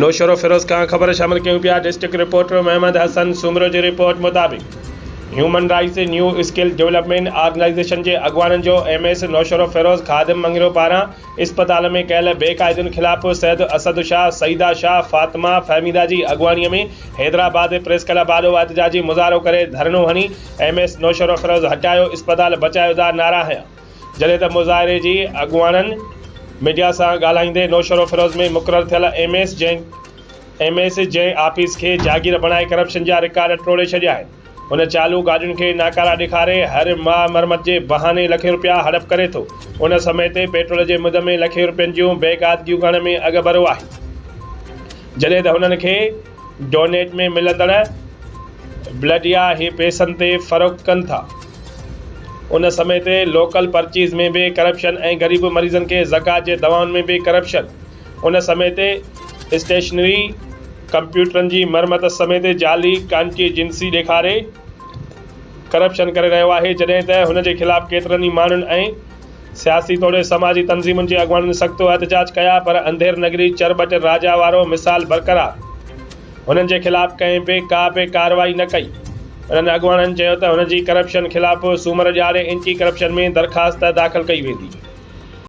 نوشهروفيروز کان خبر شامل ڪيون پيا ڊسٽرڪٽ رپورٽر محمد حسن سومرو جي رپورٽ مطابق human rights new skill development organisation جي اڳواڻن جو ايم ايس نوشهروفيروز خادم مڱريو پاران اسپتال ۾ ڪيل بي قاعدين خلاف سيد اسد شاهه، سعيده شاهه، فاطمه فهميده جي اڳواڻي ۾ حيدرآباد پريس ڪلب آڏو احتجاجي مظاهرو ڪري ڌرڻو هڻي ايم ايس نوشهروفيروز هٽايو اسپتال بچايو جا نعرا هنيا. جڏهن ته مظاهري جي اڳواڻن ميڊيا سان ڳالهائيندي نوشهروفيروز ۾ مقرر ٿيل ايم ايس جنهن ايم ايس جنهن آفيس کي جاگير بڻائي ڪرپشن جا رڪارڊ ٽوڙي ڇڏيا آهن هن چالو گاڏين کي ناڪارا ڏيکاري هر ماهه مرمت جي بهاني لکين رپيا هڙپ ڪري ٿو ان سميت پيٽرول جي مد ۾ لکين رپين جون بيقاعدگيون ڪرڻ ۾ اڳڀرو آهي جڏهن ته هنن کي ڊونيٽ ۾ ملندڙ بلڊ يا هي پئسن تي فروخت ڪن ٿا. ان سميت لوڪل پرچيز ۾ به ڪرپشن ۽ غريب مريضن کي زڪوات جي دوائن ۾ به ڪرپشن ان سميت اسٽيشنري ڪمپيوٽرن جي مرمت سميت جعلي ڪانٽي جنسي ڏيکاري ڪرپشن ڪري رهيو آهي جڏهن ته هن جي خلاف ڪيترن ئي ماڻهن ۽ سياسي توڙي سماجي تنظيمن جي اڳواڻن سخت احتجاج ڪيا پر انڌير نگري چرٻٽ راجا وارو مثال برقرار هنن جي خلاف ڪنهن به ڪا به ڪارروائي نه ڪئي انهن اڳواڻن چيو ته هن جي ڪرپشن خلاف سومر ڏهاڙي اينٽي ڪرپشن ۾ درخواست داخل ڪئي ويندي.